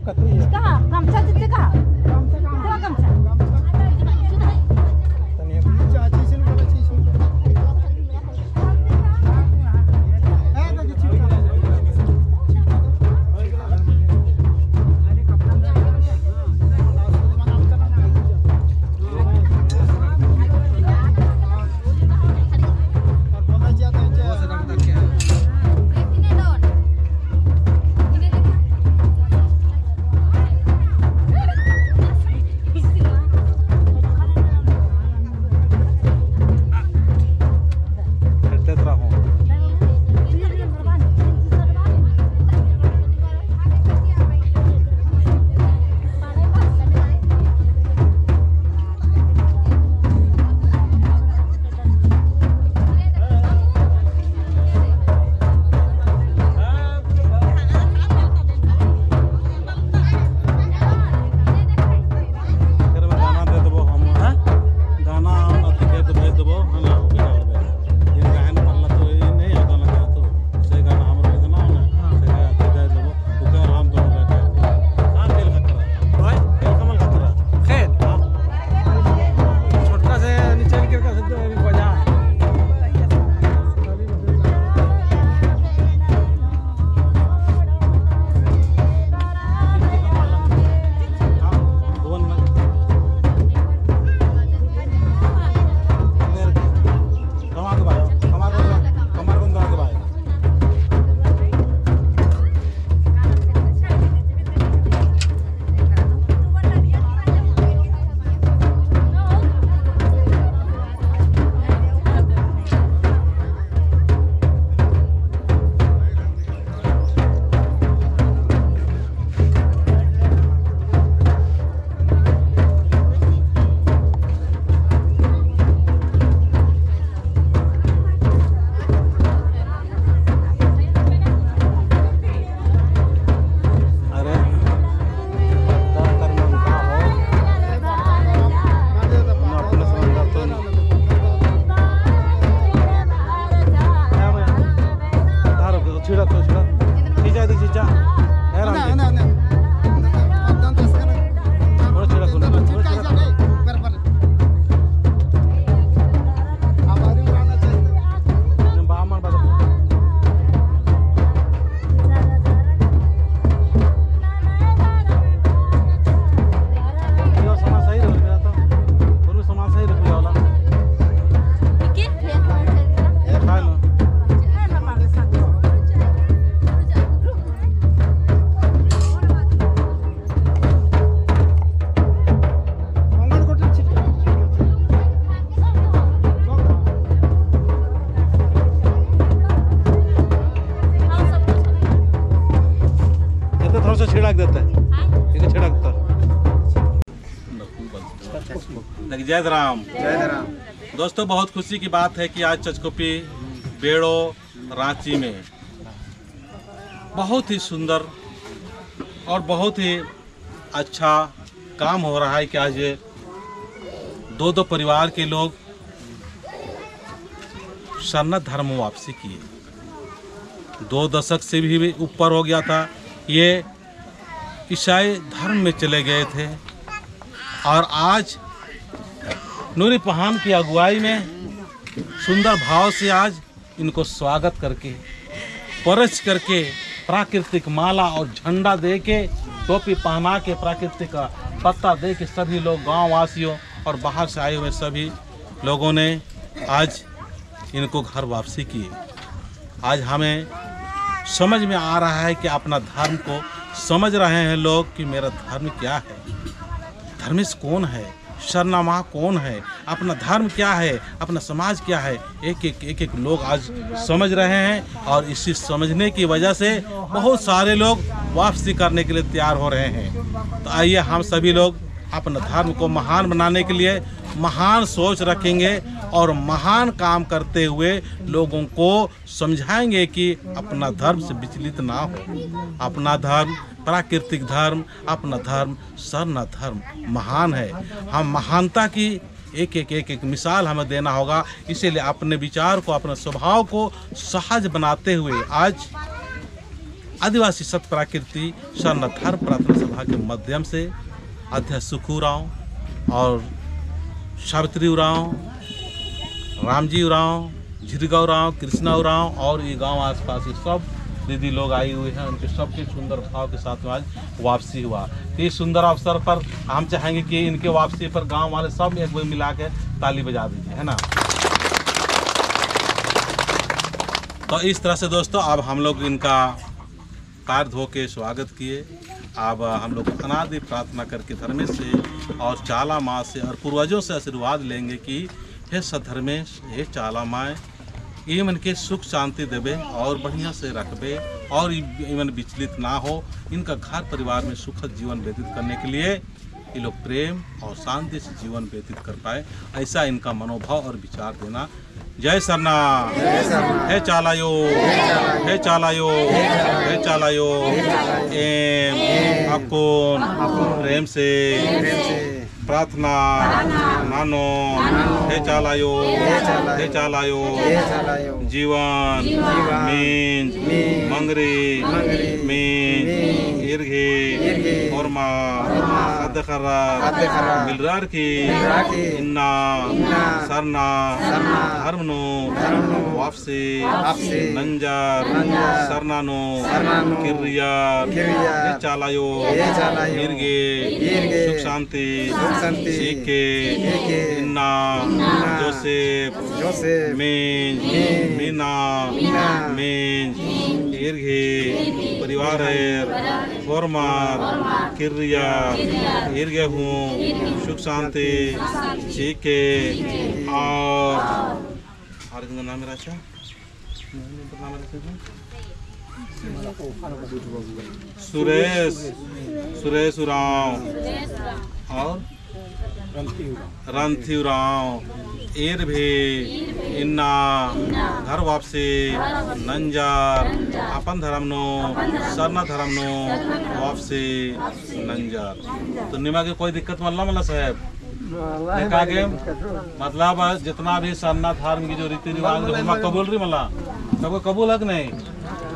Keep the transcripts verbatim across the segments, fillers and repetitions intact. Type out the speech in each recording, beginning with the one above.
कहाँ? गमछा देते कहाँ? गमछा कहाँ? तो गमछा। एकर में गाना दे देबो हम, हाँ? गाना हम अथी के तो भेज देबो, है ना? ओके, डाल दे। ये गायन वाला तो ये नहीं आता ना, क्या तो? से गाना हम लोग ना, हाँ। से गाना दे देबो, ओके, और हम दोनों रहते हैं। हाँ, खेल खतरा। भाई? खेल कमल खतरा। खेल? हाँ। छोटका से नीचे निकल के सब अभी बजा है। अरे, छिड़ा तो छिड़ा। खींचा दे, खींचा। है राम जी। थोड़ा छिड़ा सुन। थोड़ा छिड़ा। बामन बाबा। यो सामान सही रहो, मेरा तो। और भी सामान सही रहो, वाला। ठीक है? ये खा लो। ये तो थोड़ा सा छिड़क देता है। हाँ। ये तो छिड़कता। जय राम। जय राम। दोस्तों, बहुत खुशी की बात है कि आज चचकोपी बेड़ो रांची में बहुत ही सुंदर और बहुत ही अच्छा काम हो रहा है कि आज ये दो दो परिवार के लोग सरना धर्म वापसी किए। दो दशक से भी ऊपर हो गया था, ये ईसाई धर्म में चले गए थे और आज नूरी पहान की अगुवाई में सुंदर भाव से आज इनको स्वागत करके, परछ करके, प्राकृतिक माला और झंडा दे के, टोपी पहना के, प्राकृतिक पत्ता दे के सभी लोग, गांव वासियों और बाहर से आए हुए सभी लोगों ने आज इनको घर वापसी किए। आज हमें समझ में आ रहा है कि अपना धर्म को समझ रहे हैं लोग कि मेरा धर्म क्या है, धर्मेस कौन है, सरना माँ कौन है, अपना धर्म क्या है, अपना समाज क्या है, एक एक, एक एक लोग आज समझ रहे हैं और इसी समझने की वजह से बहुत सारे लोग वापसी करने के लिए तैयार हो रहे हैं। तो आइए हम सभी लोग अपना धर्म को महान बनाने के लिए महान सोच रखेंगे और महान काम करते हुए लोगों को समझाएंगे कि अपना धर्म से विचलित ना हो। अपना धर्म, प्राकृतिक धर्म, अपना धर्म, सरना धर्म महान है। हम महानता की एक एक, एक एक मिसाल हमें देना होगा। इसीलिए अपने विचार को, अपने स्वभाव को सहज बनाते हुए आज आदिवासी सत प्राकृति सरना धर्म प्रार्थना सभा के माध्यम से अध्यक्ष सुखू उराँव और सावित्री उराँव, रामजी उराँव, झिरगा उराँव, कृष्णा उराँव और ये गांव आसपास ये सब दीदी लोग आई हुई हैं। उनके सबके सुंदर भाव के साथ में आज वापसी हुआ। तो इस सुंदर अवसर पर हम चाहेंगे कि इनके वापसी पर गांव वाले सब एक बार मिला के ताली बजा दीजिए, है ना। तो इस तरह से दोस्तों, अब हम लोग इनका पैर धो के स्वागत किए। अब हम लोग अनादि प्रार्थना करके धर्मेस से और चाला माँ से और पूर्वजों से आशीर्वाद लेंगे कि हे सत धर्मेस, हे चाला माय, ईमन के सुख शांति देबे और बढ़िया से रखबे और ई-, ईमन विचलित ना हो, इनका घर परिवार में सुखद जीवन व्यतीत करने के लिए ये लोग प्रेम और शांति से जीवन व्यतीत कर पाए, ऐसा इनका मनोभाव और विचार देना। जय सरना। जय सरना। हे चालायो, हे चालायो, हे चालायो, एम अक्कुन प्रेम से प्रार्थना ननोन। हे चालायो, हे चालायो, जीवन मींज मंगरी मींज ईरगी होरमा अद्दखरा मिलरार की इन्ना सरना धर्म नू वापसी नंजर सरना नू किर्रियर। हे चालायो ईरगे सुख शांति चिके इन्ना जोसेफ मींज मीना मींज ईरगे परिवारेर होरमर किर्रियर ईरगे हूँ सुख शांति चिके। और और इनका नाम रहचा? सुरेश, सुरेश उराँव और रंथी उराँव। ईर भी इन्ना घर वापसी नंजर, अपन धर्म नू, सरना धर्म नू वापसी नंजर। तो निमा गे कोई दिक्कत मल्ला, मल्ला साहेब? एका गे मतलब जितना भी सरना धर्म की जो रीति रिवाज रई, होरमा कबूल रई मला? सबके कबूल है कि नहीं?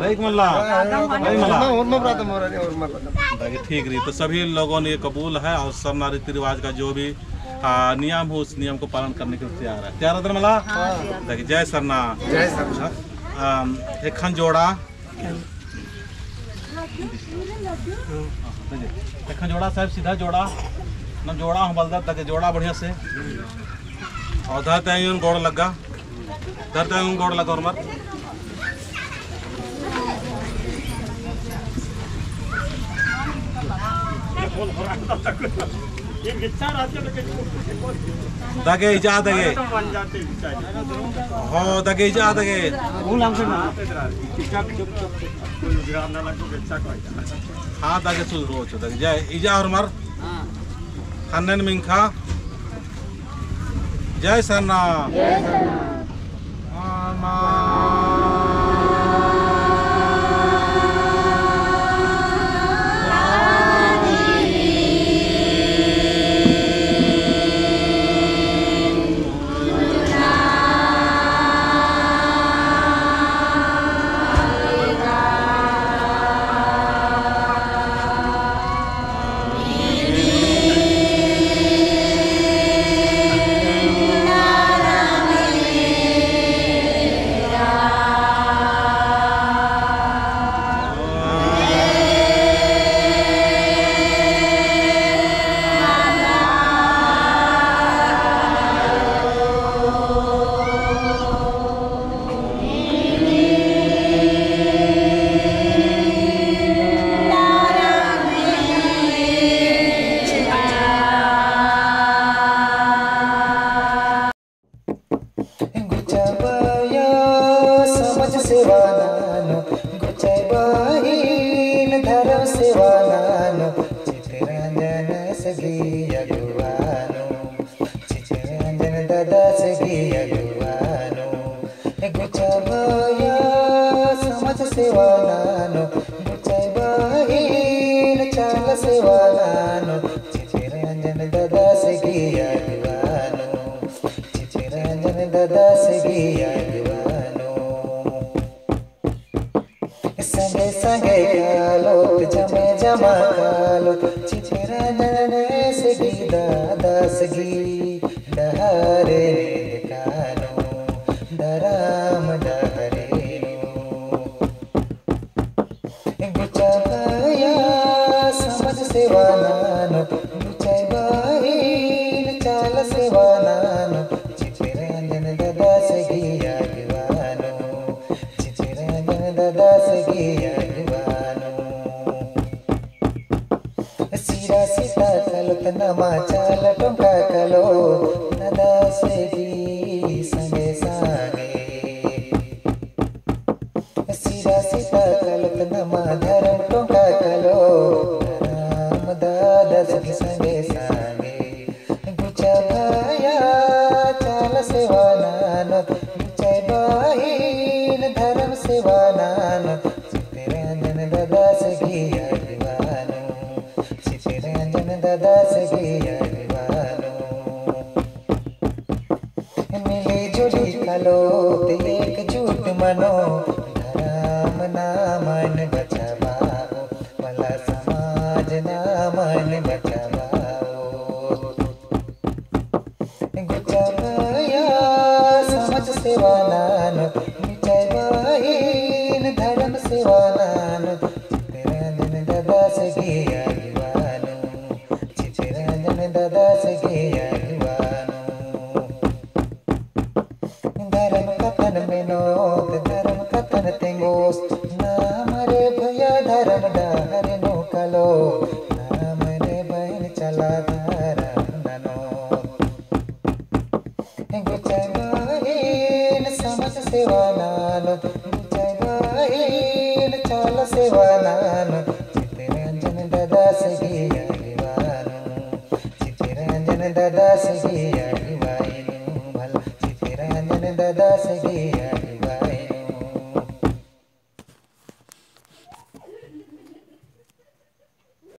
रई कि मल्ला? रई मला? होरमा, होरमा बराबर, होरमा बराबर। ताकि ठीक रई। तो सभी लोगों ने ये कबूल है और सरना रीति रिवाज का जो भी, आ, नियम हो, उस नियम को पालन करने के लिए तैयार है। तैयार है मला? हाँ। ताकि जय सरना। जय सरना। आ, एखन जोड़ा एखन जोड़ा साहेब, सीधा जोड़ा। नम जोड़ा हूँ बलदत, ताकि जोड़ा बढ़िया से। और धरते आयुन गोड़ लग्गा। धरते आयुन गोड़ लग्गा होरमर। दगे इजा दगे। हो दगे इजा दगे। हाँ दगे सुध रोचो दगे। जय इजा होरमर। ख़न्नन मिंख़ा। जय सरना। गुचा बया समाज सेवा ननोन, गुचा बहिन धर्म सेवा ननोन, चितरंजन सगी अगुवा नू, चितरंजन दादा सगी अगुवा नू। गुचा बया समाज सेवा ननोन, गुचा बहिन चाला सेवा ननोन, चितरंजन दादा सगी अगुवा नू। चितरंजन दादा सगी अगुवा नू। संगे संगे चमा कालोत चितरंजन ने सगी दादा सगी, डहरे नेद कानो धरम डहरे नू। गुचा भैया समझ सेवा नानो, गुचा बहिन चाला सेवा नानो, चितरंजन दादा सगी अगवानो, चितरंजन दादा सगी अगवानो। सिरा सीता कालोत नमा चाला टोंका कालो, दादा सगी संगे संगे। सिरा सीता कालोत नमा धरम टोंका कालो, धरम दादा सगी संगे संगे। गुचा भैया चाला सेवा नानो, गुचा बहिन धरम सेवा नानो, चितरंजन दादा सगी अगवानो, चितरंजन दादा सगी अगवानो। मिली जुली कालोत एकजुट मनो, धरम नामन बचाबओ, मला समाज नामन बचाबओ। गुचा भैया समझ सेवा नानो, गुचा बहिन धरम सेवा नानो, चितरंजन दादा सगी अगवानो, चितरंजन दादा सगी अगवानो। धरम कत्थन मेनोत, धरम कत्थन तेंगोस, नाम रे भैया धरम डहरे नू कालो, नाम रे बहिन चाला धरम ननोत। गुचा बहिन समाज सेवा नानो, गुचा बहिन चाला सेवा नानो, चितरंजन दादा सगी अगवानो, चितरंजन दादा सगी अगवाई नू भला, चितरंजन दादा सगी